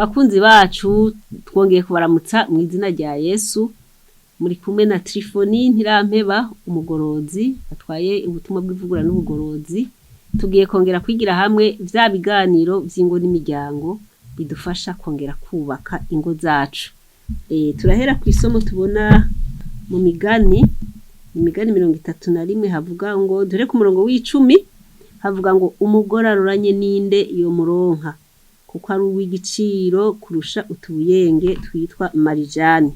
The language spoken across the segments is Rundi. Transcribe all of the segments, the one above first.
Bakunzi bacu, twongeye kubaramutsa mu izina rya Yesu. Muri kumwe na Trifoni Ntirampeba, umugorozi atwaye ubutumwa bw'ivugura n'ubugorozi. Tugiye kongera kwigira hamwe vya biganiro vy'ingo n'imiryango bidufasha kongera kubaka ingo zacu. Turahera ku isomo tubona mu Migani, Imigani 31, havuga ngo, dore ku murongo w'10, havuga ngo: "Umugore aroranye ninde yomuronka? Kuko ari uw'igiciro kurusha utubuyenge twitwa marijani.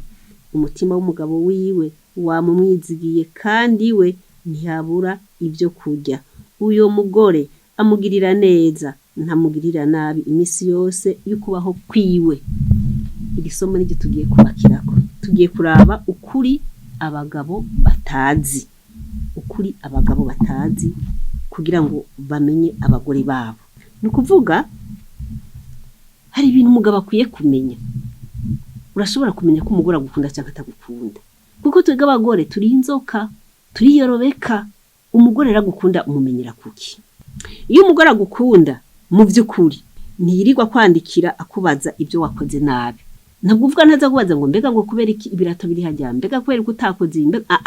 Umutima w'umugabo wiwe wamumwizigiye, kandi we ntiyabura ibyo kurya. Uyo mugore amugirira neza, ntamugirira nabi iminsi yose y'ukubaho kwiwe." Iri somo niryo tugiye kubakirako. Tugiye kuraba ukuri abagabo batazi, ukuri abagabo batazi kugira ngo bamenye abagore babo. Ni ukuvuga hari ibintu umugabo akwiye kumenya. Urashobora kumenya ko umugore agukunda cyangwa atagukunda, kuko twebwe abagore turi inzoka, turiyorobeka. Umugore aragukunda umumenyera kuki? Iyo umugore agukunda mu by'ukuri, ntiyirirwa kwandikira akubaza ibyo wakoze nabi. Ntabwo uvuga, ntaza kubaza ngo: "Mbega ngo kubera iki ibirato biri hajya? Mbega kubera ko utakoze ibi?" Mbega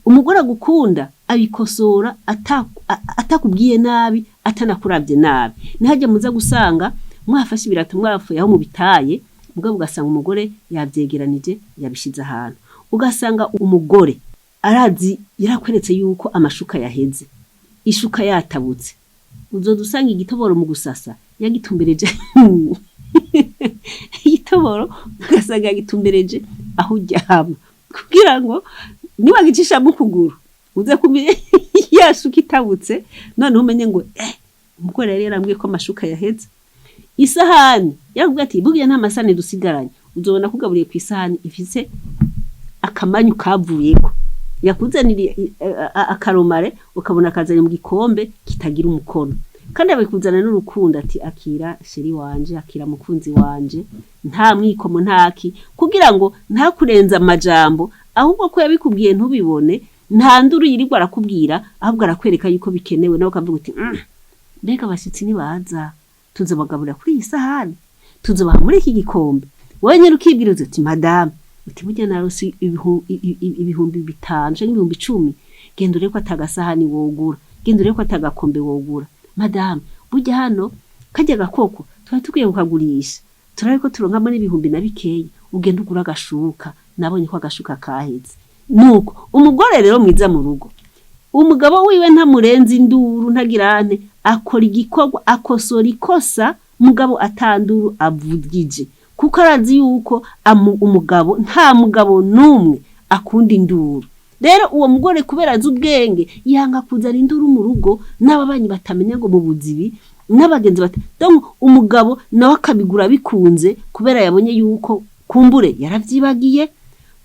umugore agukunda abikosora atakubwiye nabi, atanakurabye nabi. Ntihajya muza gusanga mwafashe ibirato, mwapfuye aho mubitaye, mugabo ugasanga umugore yabyegeranije, yabishize ahantu. Ugasanga umugore arazi, yarakweretse yuko amashuka yaheze, ishuka yatabutse. Uzoza usanga igitoboro mu gusasa yagitumbereje igitoboro, ugasanga yagitumbereje aho uryama, kugira ngo niwagicishamo ukuguru uze kumenya ya shuka itabutse. Noneho umenye ngo umugore yari yarambwiye ko amashuka yaheze. Isahani yarakubwiye ati: "Burya nta masahani dusigaranye." Uzobona kugaburiye ku isahani ifise akamanyu kavuyeko. Yakuzaniriye akaromare, ukabona akazanye mu gikombe kitagira umukono, kandi abikuzana n'urukundo, ati: "Akira chéri wanje, akira mukunzi wanje." Nta mwikomo, ntaki, kugira ngo ntakurenza amajambo, ahubwo ko yabikubwiye ntubibone. Nta nduru yirirwa arakubwira, ahubwo arakwereka yuko bikenewe, nawe ukavuga uti: "Mbega abashyitsi nibaza tuzobagaburira kuri iyi sahani, tuzobaha muri iki gikombe?" Wowe nyine ukibwira uti: "Madamu," uti, "burya narose 5000 canke 10,000, genda urebe ko atagasahani wogura, genda urebe ko atagakombe wogura. Madamu, burya hano karya gakoko twari tukwiye kukagurisha, turabe ko turonkamo n'ibihumbi na bikeyi. Ugenda ugura agashuka, nabonye ko agashuka kaheze." Nuko umugore rero mwiza mu rugo, umugabo wiwe ntamurenza induru, ntagirane, akora igikorwa, akosora ikosa, mugabo atanduru avugije, kuko arazi yuko umugabo, nta mugabo n'umwe akunda induru. Rero uwo mugore, kubera azi ubwenge, yanga kuzana induru mu rugo, n'ababanyi batamenya ngo mu buzibi n'abagenzi bata. Donc umugabo nawe akabigura bikunze, kubera yabonye yuko kumbure yaravyibagiye,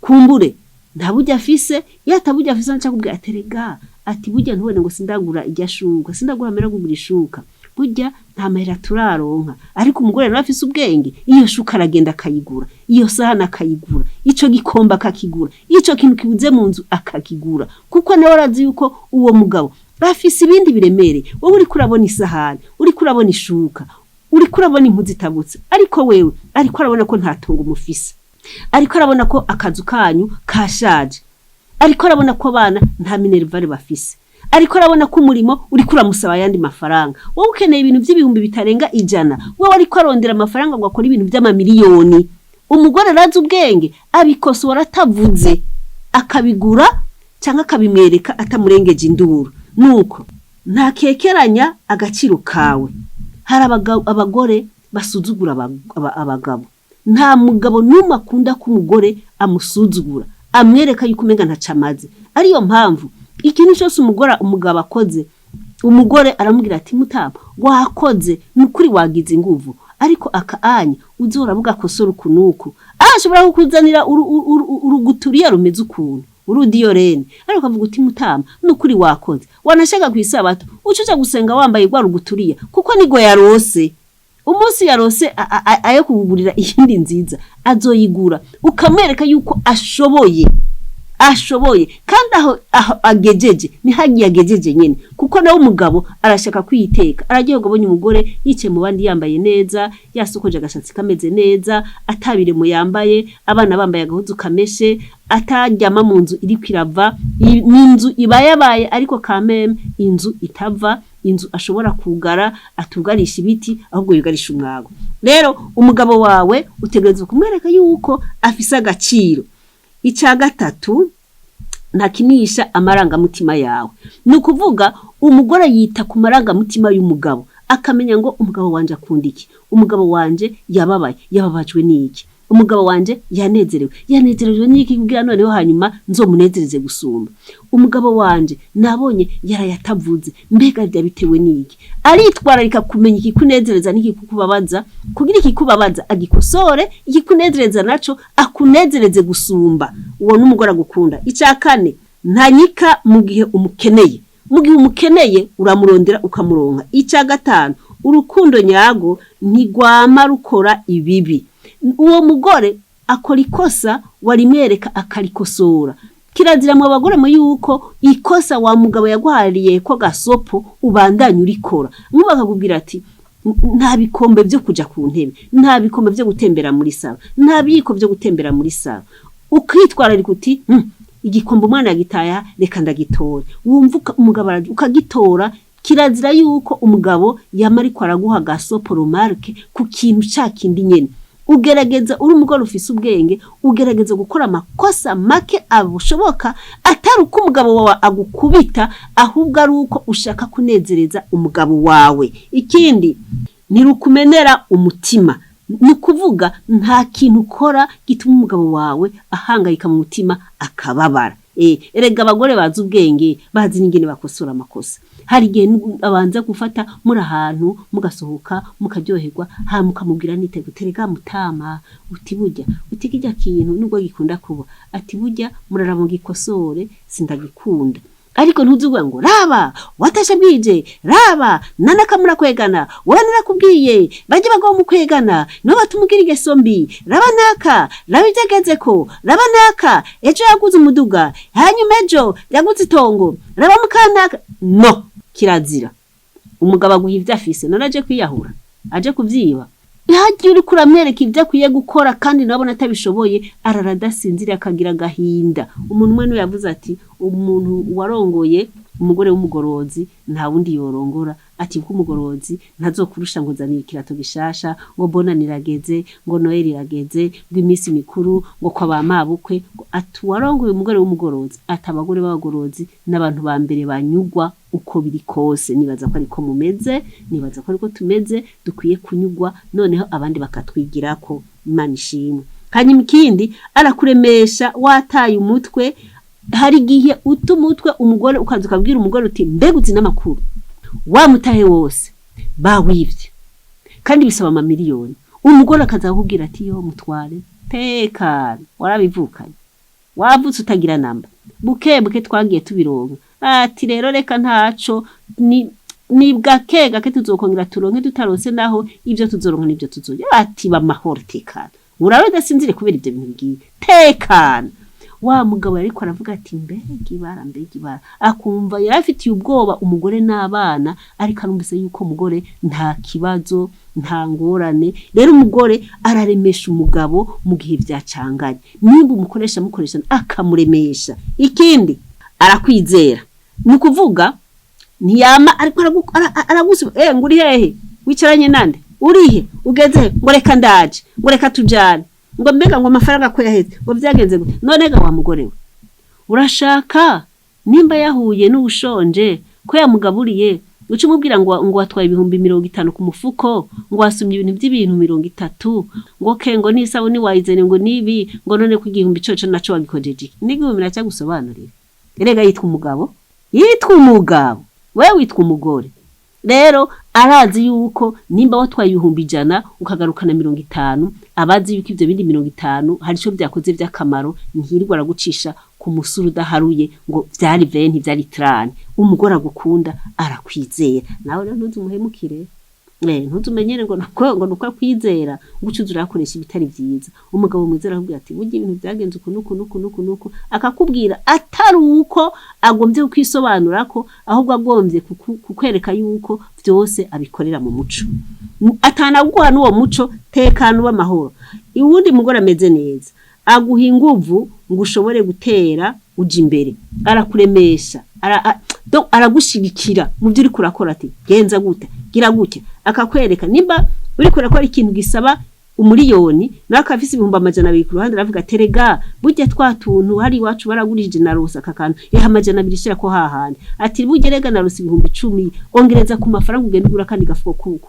kumbure nta buryo afise. Iyo ataburyo afise, nca kubwira aterega ati: "Burya ntubone ngo sindagura irya shuka, sindagura amahera kugura ishuka, burya nta mahera turaronka." Ariko umugore nawe afise ubwenge, iyo shuka aragenda akayigura, iyo sahani akayigura, ico gikombe akakigura, ico kintu kibuze mu nzu akakigura, kuko nawe arazi yuko uwo mugabo afise ibindi biremereye. Wowe uriko urabona isahani, uriko urabona ishuka, uriko urabona impuzu itabutse, ariko wewe ariko arabona ko nta tungo umufise, ariko arabona ko akazu kanyu kashaje, ariko arabona ko abana nta minerval bafise, ariko arabona ko umurimo uriko uramusaba ayandi mafaranga. Wowe ukeneye ibintu by'ibihumbi bitarenga 100, wowe ariko arondera amafaranga ngo akore ibintu by'amamiliyoni. Umugore arazi ubwenge, abikosora atavuze, akabigura cyangwa akabimwereka atamurengeje induru. Nuko ntakekeranya agaciro kawe. Hari abagore basuzugura abagabo. Nta mugabo n'umwe akunda ko umugore amusuzugura, amwereka yuko umenga ntaco amaze. Ariyo mpamvu ikintu cyose umugore, umugabo akoze, umugore aramubwira ati: "Mutama, wakoze, ni ukuri wagize inguvu, ariko aka anya uzora bugakosora uku nuku." Ashobora kukuzanira uruguturiya rumeze ukuntu, urudiyorene, ariko ukavuga uti: "Mutama, ni ukuri wakoze." Wanashaka ku isabato uca uja gusenga wambaye rwa ruguturiya, kuko nigo yarose. Umunsi yarose ayo kugurira iyindi nziza, azoyigura. Ukamwereka yuko ashoboye. Ashoboye kandi aho agejeje nihagiye agejeje nyene, kuko nawe umugabo arashaka kwiteka, araryoherwa abonye umugore yicaye mu bandi yambaye neza, yasokoje agashatsi kameze neza, atabiremo yambaye, abana bambaye agahuzu kameshe, ataryama mu nzu iriko irava. N'inzu ibayabaye ariko kameme inzu itava, inzu ashobora kugara, atugarisha ibiti ahubwo yugarisha umwago. Rero umugabo wawe utegerezwa kumwereka yuko afise agaciro. Icya gatatu, ntakinisha amarangamutima yawe. Ni ukuvuga umugore yita ku marangamutima y'umugabo, akamenya ngo umugabo wanje akunda iki, umugabo wanje yababaye, yababajwe n'iki, umugabo wanje yanezerewe, yanezerejwe n'iki, kugira noneho hanyuma nzomunezereze gusumba. Umugabo wanje nabonye yarayatavuze, mbega bya bitewe n'iki? Aritwararika kumenya ikikunezereza n'ikikubabaza, kugira ikikubabaza agikosore, ikikunezereza naco akunezereze gusumba. Uwo n'umugore agukunda. Icya kane, ntanyika mu gihe umukeneye. Mu gihe umukeneye uramurondera ukamuronka. Icya gatanu, urukundo nyago ntigwama rukora ibibi. Uwo mugore akora ikosa, warimwereka akarikosora. Kirazira mu bagore mu yuko ikosa wa mugabo yaguhariye ko gasopo ubandanya urikora. Nk'ubu akakubwira ati nta bikombe byo kuja ku ntebe, nta bikombe byo gutembera muri salo, nta biyiko byo gutembera muri salo, ukitwararika uti igikombe umwana yagitaya, reka ndagitore." Wumva umugabo ukagitora. Kirazira yuko umugabo yama ariko araguha gasopo, remarque ku kintu ca kindi nyene. Ugerageza, uri umugore ufise ubwenge, ugerageza gukora amakosa make abushoboka, atari uko umugabo wawe agukubita, ahubwo ari uko ushaka kunezereza umugabo wawe. Ikindi, ntirukumenera umutima. Ni ukuvuga nta kintu ukora gituma umugabo wawe ahangayika mu mutima, akababara. Erega abagore bazi ubwenge, bazi n'ingene bakosora amakosa. Hari igihe abanza gufata muri ahantu, mugasohoka, mukaryoherwa, hama ukamubwira nitego terega mutama, uti burya, uti kirya kintu nubwo gikunda kuba, ati burya murara mugikosore, sindagikunda. Ariko ntuzuvuga ngo raba watashe bwije, raba nanaka murakwegana, wowe narakubwiye bajye bagomba mukwegana, nibo batumugira ingeso mbi, raba naka, raba ibyo agezeko, raba naka ejo yaguze umuduga, hanyuma ejo yaguze itongo, raba mukanaka. No kirazira. Umugabo aguha ibyo afise, none aje kwiyahura, aje kuvyiba? Hagiye uriko uramwereka ibyo akwiye gukora kandi nabona atabishoboye, arara adasinziriye, akagira agahinda. Umuntu umwe niwe yavuze ati umuntu warongoye umugore w'umugorozi nta wundi yorongora, ati kuko umugorozi ntazokurusha ngo zanira ikirato gishasha, ngo bona nirageze, ngo Noel irageze, ngo iminsi mikuru, ngo kwa ba mabukwe. Ngo ati warongoye umugore w'umugorozi, ati abagore b'abagorozi n'abantu ba mbere banyugwa uko biri kose. Nibaza ko ariko mumeze, nibaza ko ariko tumeze, dukwiye kunyugwa noneho abandi bakatwigirako. Imana ishimwe. Hanyuma ikindi, arakuremesha wataye umutwe. Hari igihe uta umutwe, umugore ukaza ukabwira umugore uti mbega uzi n'amakuru, wa mutahe wose bawivye kandi bisaba amamiliyoni. Umugore akaza akubwira ati yo mutware, tekana, warabivukanye, wavutse utagira namba, buke buke twagiye tubironka. Ati rero reka ntaco, ni gake gake tuzokongera turonke, tutaronse naho ibyo tuzoronka nibyo tuzoya. Ati bamahoro, tekana, urabe udasinzire kubera ibyo bintu bigiye, tekana. Wa mugabo ariko aravuga ati mbega ibara, mbega ibara, akumva yari afitiye ubwoba umugore n'abana, ariko arumvise yuko umugore nta kibazo, nta ngorane. Rero umugore araremesha umugabo mu gihe byacanganye, nimba umukoresha mukoresha, akamuremesha. Ikindi, arakwizera. Ni ukuvuga ntiyama ariko aragusuba ngo uri hehe, wicaranye nande, urihe, ugeze he, ngo reka ndaje, ngo reka tujane, ngo mbega ngo amafaranga ko yaheze, ngo byagenze gute? None ga wa mugore we, urashaka nimba yahuye n'ubushonje ko yamugaburiye, uca umubwira ngo watwaye 50,000 ku mufuko, ngo wasumye ibintu by'ibintu 30, ngo ke ngo n'isabuni wayizene, ngo nibi, ngo none ko igihumbi coco naco wagikojeje iki? N'igihumbi nacyagusobanurira. Erega yitwa umugabo, yitwa umugabo, wewe witwa umugore. Rero arazi yuko nimba watwaye 100,000 ukagarukana 50, abazi yuko ibyo bindi 50 hari ico byakoze by'akamaro. Ntirirwa aragucisha ku musuru udaharuye ngo vyari 20, vyari 30. Umugore agukunda arakwizera, nawe rero ntuzi umuhemukire. Ntuzumenyere ngo nuko ngo nuko akwizera ngo uce uza urakoresha ibitari vyiza. Umugabo mwiza arakubwira ati burya ibintu vyagenze uku nuku nuku nuku nuku, akakubwira atari uko agombye kukwisobanura ko, ahubwo agombye kukwereka yuko vyose abikorera mu muco. Atanaguha n'uwo muco, tekana ube amahoro. Uwundi mugore ameze neza aguha inguvu ngo ushobore gutera uja imbere, arakuremesha, donc aragushigikira mu byo uriko urakora, ati genza gute, gira gutya, akakwereka nimba uriko urakora ikintu gisaba umuriyoni, nawe akaba afise 200,000 ku ruhande, aravuga ati erega burya twa tuntu hari iwacu baragurishije, narose aka kantu, eha 200 shira ko hahandi, ati burya erega narose 10,000, ongereza ku mafaranga ugenda ugura kandi gafuko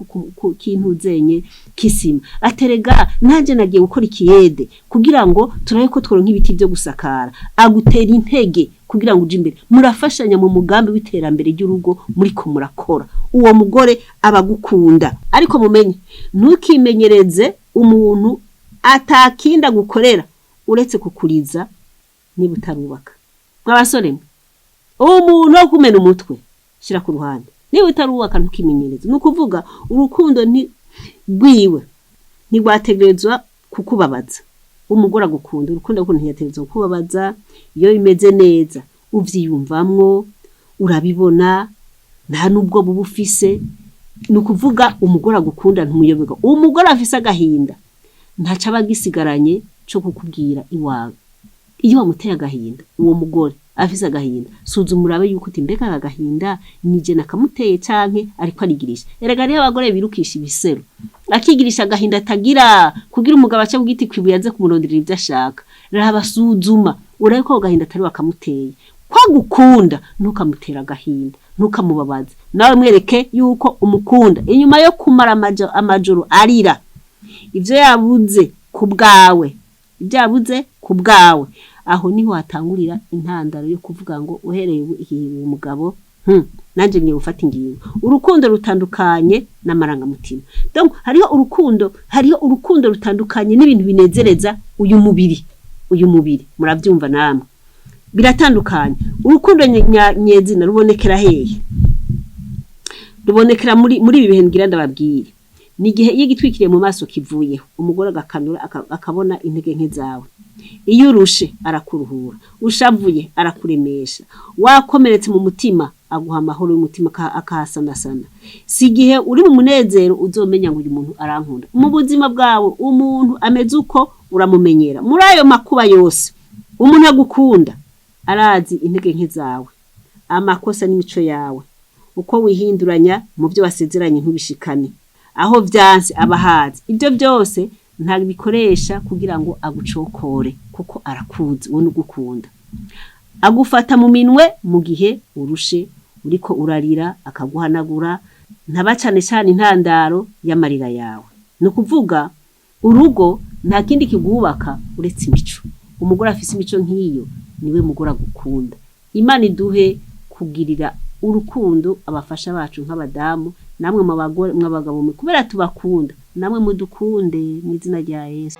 k'intuzenye k'isima, ati erega nanje nagiye gukora ikiyede kugira ngo turabe ko tworonka ibiti vyo gusakara. Agutera intege kugira ngo uje imbere, murafashanya mu mugambi w'iterambere ry'urugo muriko murakora. Uwo mugore aba agukunda. Ariko mumenye, ntukimenyereze umuntu atakinda gukorera uretse kukuriza niba utarubaka. Mw'abasore mwe, umuntu wo kumena umutwe shira ku ruhande, niba utarubaka ntukimenyereze. Ni ukuvuga urukundo rwiwe ntirwategerezwa kukubabaza. Umugore agukunda, urukundo rw'ukuntu ntiyategerezwa kukubabaza. Iyo bimeze neza uvyiyumvamwo, urabibona, nta nubwo buba ufise. Ni ukuvuga umugore agukunda ntumuyoberwa. Umugore afise agahinda ntaco aba agisigaranye co kukubwira iwawe. Iyo wamuteye agahinda, uwo mugore afise agahinda, suzuma urabe yuko uti mbega aka gahinda nije nakamuteye canke ariko arigirisha. Erega hariho abagore birukisha ibisero, akigirisha agahinda atagira kugira umugabo ace kugiti kwibuye aze kumuronderera ivyo ashaka. Raba, suzuma urabe ko ako gahinda atari wakamuteye. Ko agukunda, ntukamutere agahinda, ntukamubabaze. Nawe mwereke yuko umukunda. Inyuma yo kumara amajoro arira ivyo yabuze ku bwawe, ibyo yabuze ku bwawe, aho niho hatangurira intandaro yo kuvuga ngo uhereye ubu uwo mugabo, nanje ngiye gufata ingingo. Urukundo rutandukanye n'amarangamutima. Donc hariho urukundo rutandukanye n'ibintu binezereza uyu mubiri. Uyu mubiri muravyumva namwe, biratandukanye. Urukundo nyezina rubonekera hehe? Rubonekera muri ibi bihe ngira ndababwire. Ni igihe iyo igitwikiriye mu maso kivuyeho, umugore agakanura akabona intege nke zawe. Iyo urushe arakuruhura, ushavuye arakuremesha, wakomeretse mu mutima aguha amahoro y'umutima, akahasanasana. Si igihe uri mu munezero uzomenya ngo uyu muntu arankunda. Mu buzima bwawe umuntu ameze uko uramumenyera. Muri ayo makuba yose, umuntu agukunda arazi intege nke zawe, amakosa n'imico yawe, uko wihinduranya mu byo wasezeranye ntubishikane, aho vyanse abahazi. Ibyo byose ntabikoresha kugira ngo agucokore, kuko arakuzi, wowe n'ugukunda. Agufata mu minwe mu gihe urushe, uriko urarira, akaguhanagura, ntaba cane cane intandaro y'amarira yawe. Ni ukuvuga urugo nta kindi kigwubaka uretse imico. Umugore afise imico nk'iyo niwe mugore agukunda. Imana iduhe kugirira urukundo abafasha bacu nk'abadamu. Namwe mu bagore, mw'abagabo mwe, kubera tubakunda, namwe mudukunde mu izina rya Yesu.